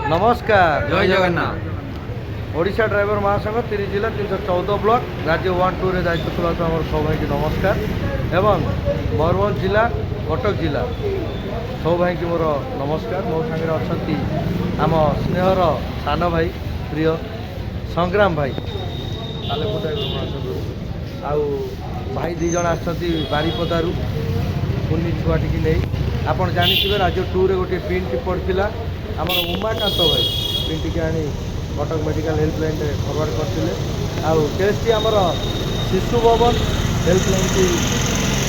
ନମସ୍କାର। ଜୟ ଜଗନ୍ନାଥ। ଓଡ଼ିଶା ଡ୍ରାଇଭର ମହାସଂଘ, 30 ଜିଲ୍ଲା, 314 ବ୍ଲକ, ରାଜ୍ୟ ୱାନ୍ ଟୁରେ ଦାୟିତ୍ୱ ତୁଲାଉଥିବା ଆମର ସବୁ ଭାଇକି ନମସ୍କାର ଏବଂ ମୟୂରଭଞ୍ଜ ଜିଲ୍ଲା, କଟକ ଜିଲ୍ଲା ସବୁ ଭାଇକି ମୋର ନମସ୍କାର। ମୋ ସାଙ୍ଗରେ ଅଛନ୍ତି ଆମ ସ୍ନେହର ସାନ ଭାଇ, ପ୍ରିୟ ସଂଗ୍ରାମ ଭାଇ, ସାଲେପୁର ଡ୍ରାଇଭର ମହାସଂଘରୁ। ଆଉ ଭାଇ ଦୁଇ ଜଣ ଆସିଛନ୍ତି ବାରିପଦାରୁ କୁନି ଛୁଆଟିକି ନେଇ। ଆପଣ ଜାଣିଥିବେ, ରାଜ୍ୟ ଟୁରେ ଗୋଟିଏ ପିନ୍ଟି ପଡ଼ିଥିଲା। ଆମର ଉମାକାନ୍ତ ଭାଇ ପିନ୍ଟିକି ଆଣି କଟକ ମେଡ଼ିକାଲ ହେଲ୍ପଲାଇନ୍ରେ ଫରୱାର୍ଡ଼ କରିଥିଲେ। ଆଉ କେସ୍ଟି ଆମର ଶିଶୁ ଭବନ ହେଲ୍ପଲାଇନ୍କି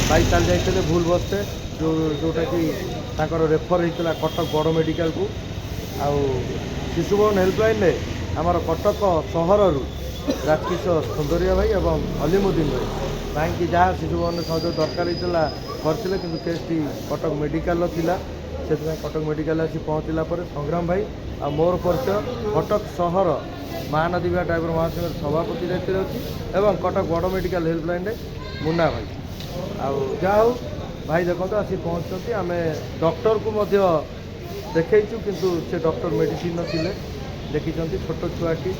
ଭାଇ ଚାଲି ଯାଇଥିଲେ ଭୁଲ ବଶତଃ, ଯେଉଁଟାକି ତାଙ୍କର ରେଫର୍ ହେଇଥିଲା କଟକ ବଡ଼ ମେଡ଼ିକାଲକୁ। ଆଉ ଶିଶୁ ଭବନ ହେଲ୍ପଲାଇନ୍ରେ ଆମର କଟକ ସହରରୁ ରାଜକିଶୋର ସୁନ୍ଦରିଆ ଭାଇ ଏବଂ ଅଲିମୁଦ୍ଦିନ ଭାଇ, ଭାଇଙ୍କି ଯାହା ଶିଶୁ ଭବନରେ ସହଯୋଗ ଦରକାର ହେଇଥିଲା କରିଥିଲେ। କିନ୍ତୁ କେସ୍ଟି କଟକ ମେଡ଼ିକାଲର ଥିଲା, ସେଥିପାଇଁ କଟକ ମେଡ଼ିକାଲ ଆସି ପହଞ୍ଚିଲା ପରେ ସଂଗ୍ରାମ ଭାଇ ଆଉ ମୋର ପରିଚୟ କଟକ ସହର ମହାନଦୀ ବିହାର ଡ୍ରାଇଭର ମହାସଂଘର ସଭାପତି ଦାୟିତ୍ୱରେ ଅଛି ଏବଂ କଟକ ବଡ଼ ମେଡ଼ିକାଲ ହେଲ୍ପଲାଇନ୍ରେ ମୁନ୍ନା ଭାଇ। ଆଉ ଯାହା ହଉ ଭାଇ, ଦେଖନ୍ତୁ, ଆସି ପହଞ୍ଚନ୍ତି। ଆମେ ଡକ୍ଟରକୁ ମଧ୍ୟ ଦେଖେଇଛୁ, କିନ୍ତୁ ସେ ଡକ୍ଟର ମେଡ଼ିସିନ ନଥିଲେ। ଦେଖିଛନ୍ତି, ଛୋଟ ଛୁଆଟି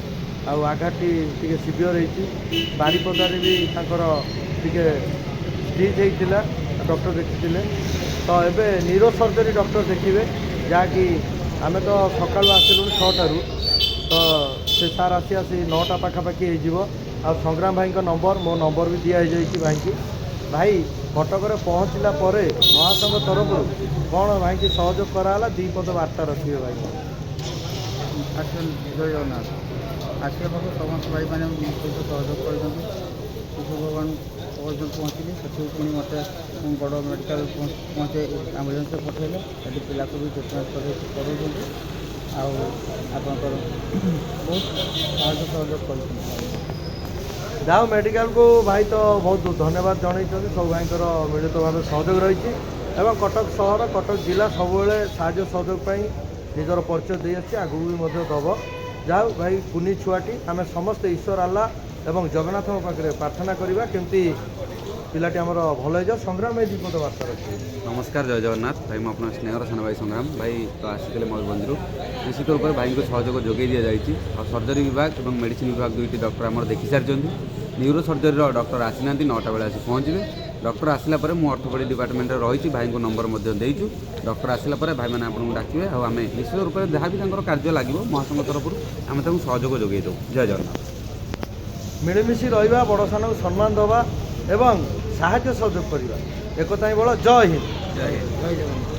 ଆଉ ଆଘାତଟି ଟିକେ ସିଭିଅର୍ ହେଇଛି। ବାରିପଦାରେ ବି ତାଙ୍କର ଟିକେ ଷ୍ଟିଚ୍ ହେଇଥିଲା, ଡକ୍ଟର ଦେଖିଥିଲେ। ତ ଏବେ ନ୍ୟୁରୋ ସର୍ଜରୀ ଡକ୍ଟର ଦେଖିବେ, ଯାହାକି ଆମେ ତ ସକାଳୁ ଆସିଲୁଣି 6ଟାରୁ, ତ ସେ ସାର୍ ଆସି ଆସି 9ଟା ପାଖାପାଖି ହେଇଯିବ। ଆଉ ସଂଗ୍ରାମ ଭାଇଙ୍କ ନମ୍ବର, ମୋ ନମ୍ବର ବି ଦିଆ ହେଇଯାଇଛି ଭାଇକି। ଭାଇ, କଟକରେ ପହଞ୍ଚିଲା ପରେ ମହାସଂଘ ତରଫରୁ କ'ଣ ଭାଇକି ସହଯୋଗ କରାହେଲା, ଦୁଇ ପଦ ବାର୍ତ୍ତା ରଖିବେ ଭାଇ। ଆସିବା, ଜୟ ଜଗନ୍ନାଥ। ଆସିବା ପାଖକୁ ସମସ୍ତ ଭାଇମାନେ ମୋ ସହିତ ସହଯୋଗ କରିଛନ୍ତି। ଶିଶୁ ଭବନ ପର୍ଯ୍ୟନ୍ତ ପହଞ୍ଚିଲି, ସେଠୁ ପୁଣି ମୋତେ ବଡ଼ ମେଡ଼ିକାଲ ପହଞ୍ଚେଇ ଆମ୍ବୁଲାନ୍ସରେ ପଠାଇଲେ। ସେଠି ପିଲାକୁ ବି ଟ୍ରିଟମେଣ୍ଟ କରାଉଛନ୍ତି ଆଉ ଆପଣଙ୍କର ବହୁତ ସାହାଯ୍ୟ ସହଯୋଗ କରିଛନ୍ତି। ଯାଉ ମେଡ଼ିକାଲକୁ ଭାଇ ତ ବହୁତ ଧନ୍ୟବାଦ ଜଣାଇଛନ୍ତି। ସବୁ ଭାଇଙ୍କର ମିଳିତ ଭାବେ ସହଯୋଗ ରହିଛି ଏବଂ କଟକ ସହର, କଟକ ଜିଲ୍ଲା ସବୁବେଳେ ସାହାଯ୍ୟ ସହଯୋଗ ପାଇଁ ନିଜର ପରିଚୟ ଦେଇ ଆସିଛି, ଆଗକୁ ବି ମଧ୍ୟ ଦେବ। ଯାଉ ଭାଇ, କୁନି ଛୁଆଟି, ଆମେ ସମସ୍ତେ ଈଶ୍ୱର ଆଲ୍ଲା ଏବଂ ଜଗନ୍ନାଥଙ୍କ ପାଖରେ ପ୍ରାର୍ଥନା କରିବା କେମିତି ପିଲାଟି ଆମର ଭଲ ହେଇଯାଉ। ସଂଗ୍ରାମ ଭାଇ, ଦୁଇ ପଦ ବାର୍ତ୍ତା ରଖିବେ। ନମସ୍କାର, ଜୟ ଜଗନ୍ନାଥ ଭାଇ। ମୁଁ ଆପଣଙ୍କ ସ୍ନେହର ସାନ ଭାଇ ସଂଗ୍ରାମ ଭାଇ। ତ ଆସିଥିଲେ ମୟୂରଭଞ୍ଜରୁ। ନିଶ୍ଚିତ ରୂପରେ ଭାଇଙ୍କୁ ସହଯୋଗ ଯୋଗାଇ ଦିଆଯାଇଛି। ଆଉ ସର୍ଜରୀ ବିଭାଗ ଏବଂ ମେଡ଼ିସିନ ବିଭାଗ ଦୁଇଟି ଡକ୍ଟର ଆମର ଦେଖିସାରିଛନ୍ତି। ନ୍ୟୁରୋ ସର୍ଜରୀର ଡକ୍ଟର ଆସିନାହାନ୍ତି, 9ଟା ବେଳେ ଆସି ପହଞ୍ଚିବେ। ଡକ୍ଟର ଆସିଲା ପରେ ମୁଁ ଅର୍ଥୋପେଡ଼ିକ୍ ଡିପାର୍ଟମେଣ୍ଟରେ ରହିଛି, ଭାଇଙ୍କୁ ନମ୍ବର ମଧ୍ୟ ଦେଇଛୁ। ଡକ୍ଟର ଆସିଲା ପରେ ଭାଇମାନେ ଆପଣଙ୍କୁ ଡାକିବେ। ଆଉ ଆମେ ନିଶ୍ଚିତ ରୂପରେ ଯାହା ବି ତାଙ୍କର କାର୍ଯ୍ୟ ଲାଗିବ, ମହାସଂଘ ତରଫରୁ ଆମେ ତାଙ୍କୁ ସହଯୋଗ ଯୋଗାଇ ଦେବୁ। ଜୟ ଜଗନ୍ନାଥ। ମିଳିମିଶି ରହିବା, ବଡ଼ ସାନକୁ ସମ୍ମାନ ଦେବା ଏବଂ ସାହାଯ୍ୟ ସହଯୋଗ କରିବା, ଏକତା ହିଁ ବଳ। ଜୟ ହିନ୍ଦ। ଜୟ ହିନ୍ଦ। ଜୟ ଜଗନ୍ନାଥ।